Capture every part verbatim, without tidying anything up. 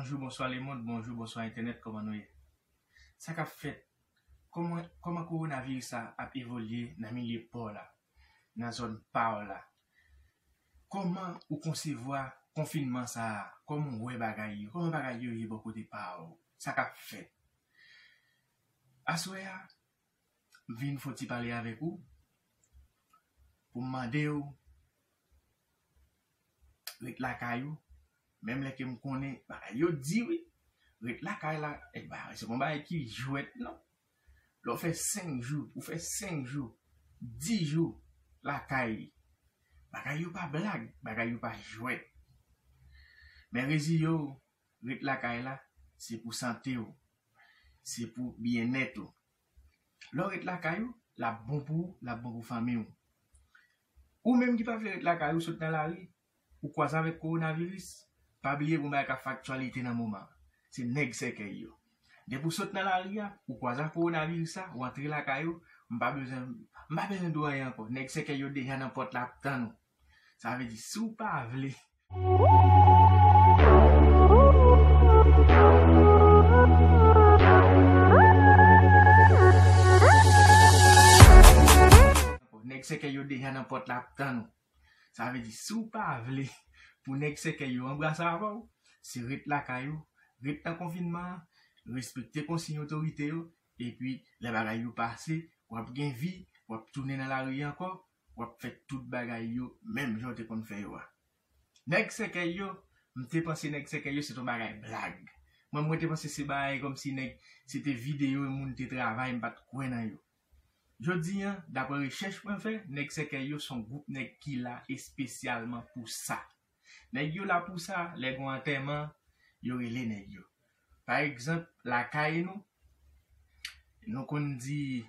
Bonjou, bonswa lemonn, bonjou, bonswa entènèt, kòman nou ye? Sa k ap fèt? Kòman, kòman kowonaviris sa ap evolye nan milye pa w la, nan zòn pa w la? Kòman ou konsevwa konfinman sa a? Kòman w wè bagay yo? Kòman bagay yo ye bò kote pa w? Sa k ap fèt? Aswè a, m vin fè yon ti pale avèk ou pou m mande w ret lakay ou, menm lè ke m konnen bagay yo di wi, ret lakay la, e ba, se pa yon bagay ki jwèt non. Lè w fè senk jou, ou fè senk jou, dis jou lakay, bagay yo pa blag, bagay yo pa jwèt. Men reziye w, ret lakay la, se pou sante w, se pou byennèt ou. Lè w ret lakay ou, l ap bon pou ou, l ap bon pou fanmi w. Ou menm ki pa vle ret lakay ou, sot nan lari, ou kwaze avèk kowonaviris, pa bliye gon bagay k ap fè aktyalite nan moman an. Se nèg sèkèy yo. Depi w sot nan lari a, ou kwaze ak kowonaviris la, ou antre lakay ou, m pa bezwen, m pa bezwen di w anyen ankò. Nèg sèkèy yo deja nan pòt la ap tann ou. Sa vle di, si w pa vle, nèg sèkèy yo deja nan pòt la ap tann ou. Sa vle di, si w pa vle pou nèg sèkèy yo anbrase avè w, se ret lakay ou, ret nan konfinman an, respekte konsiy otorite yo, epi lè bagay yo pase, w ap gen vi, w ap tounen nan lari ankò, w ap fè tout bagay yo menm jan w te konn fè yo a. Nèg sèkèy yo, m te panse nèg sèkèy yo se t on bagay blag. Mwen, mwen te panse se bagay kòmsi nèg, se te videyo moun te travay, m pa t kwè nan yo. Jodi a, daprè rechèch mwen fè, nèg sèkèy yo se yon gwoup nèg ki la espesyalman pou sa. Nèg yo la pou sa, lè gen yon antèman, yo rele nèg yo. Pa egzanp, lakay nou, nou konn di,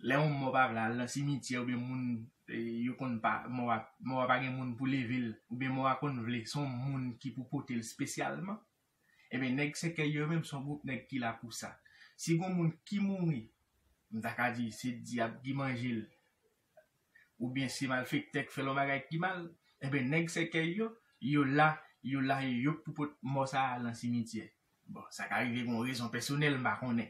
lè yon mò pa vle al nan simityè oubyen moun, e, yo konn pa, mò a, mò a pa gen moun pou leve l, oubyen mò a konn vle, se yon moun ki pou pote l espesyalman. Ebyen, nèg sèkèy yo menm, se yon gwoup nèg ki la pou sa. Si gen yon moun ki mouri, m ta ka di, se dyab ki manje l, oubyen se malfektè k fè l yon bagay ki mal, ebyen, nèg sèkèy yo, yo la, yo la, yo pou pot mò sa a al nan simityè. Bon, sa ka rive gen yon rezon pèsonèl, m pa konnen.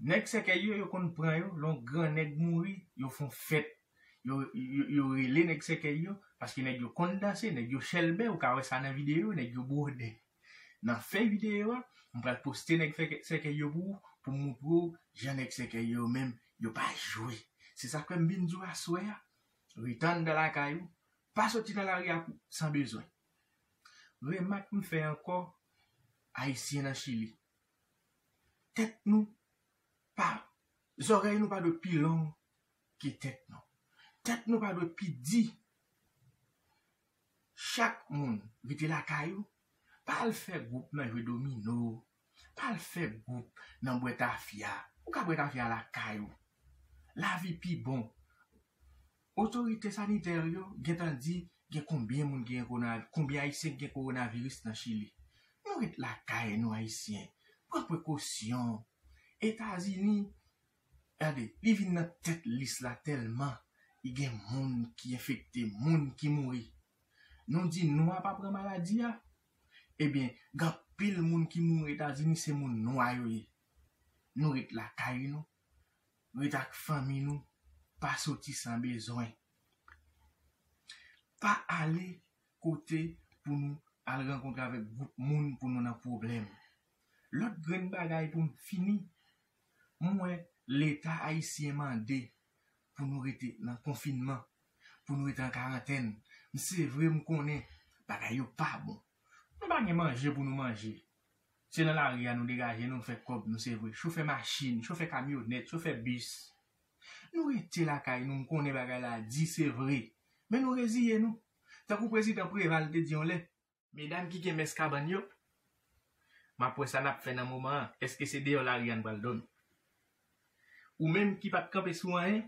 Nèg sèkèy yo, yo konn pran yo, lè yon gran nèg mouri, yo fè yon fèt. Yo, yo, yo rele nèg sèkèy yo, paske nèg yo konn danse, nèg yo chèlbè, ou ka wè sa nan videyo, nèg yo bwode. Nan fen videyo a, m pral poste nèg fè-, sèkèy yo pou ou, pou m montre w jan nèg sèkèy yo menm, yo pa jwe. Se sa k fè m vin di w aswè a, ret anndan lakay ou, pa soti nan lari a pou, san bezwen. Remak m fè ankò, Ayisyen nan Chili. Tèt nou pa, zòrèy nou pa dwe pi long ke tèt nou. Tèt nou pa dwe pi di. Chak moun rete lakay ou, pa al fè gwoup nan jwe domino, pa al fè gwoup nan bwè tafya. Ou ka bwè tafya lakay ou. Lavi pi bon. Otorite sanitè yo gentan di gen konbyen moun ki gen kowona-, konbyen Ayisyen ki gen kowonaviris nan Chili. Nou ret lakay nou, Ayisyen. Pran prekosyon. Etazini, gade, li vin nan tèt lis la tèlman li gen moun ki enfekte, moun ki mouri. Nou di nwa pa pran maladi a? Ebyen, gen anpil moun ki mouri Etazini, se moun nwa yo ye. Nou ret lakay nou, ret ak fanmi nou, pa soti san bezwen. Pa ale kote pou nou al rankontre avèk gwoup moun pou nou nan pwoblèm. Lòt grenn bagay pou m fini, m wè Leta ayisyen mande pou nou rete nan konfinman, pou nou rete an karantèn. M, se vre, m konnen bagay yo pa bon. Nou pa gen manje pou nou manje. Se nan lari a nou degaje, nou fè kòb nou, se vre. Chofè machin, chofè kamyonèt, chofè bis. Nou rete lakay nou, m konnen bagay la di, se vre. Men nou reziye nou. Tankou prezidan Preval te di yon lè, medam ki gen mès kabann yo, m ap wè sa n ap fè nan moman an. Èske se deyò lari a n pral dòmi? Ou menm ki pa t kanpe sou anyen,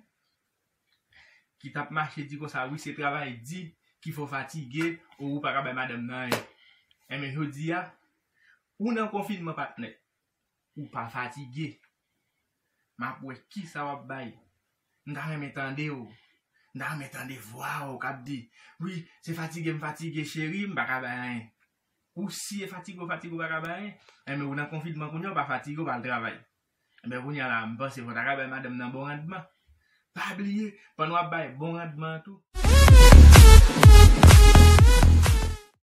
ki t ap mache di konsa, wi, se travay di ki fè w fatige, ou, ou pa ka bay madanm nan anyen. Enben, jodi a, ou nan konfinman, patnè. Ou pa fatige. M ap wè kisa w ap bay. M ta renmen tande w. M ta renmen tande vwa w k ap di, wi, se fatige m fatige, cheri, m pa ka bay anyen. Ou si e fatige, ou fatige, ou pa ka bay anyen. Enben, ou nan konfinman kounye a, ou pa fatige, ou pa al travay. Enben, kounye a la, m panse fò w ta ka bay madanm nan bon randman. Pa bliye, pandan w ap bay bon randman an tou.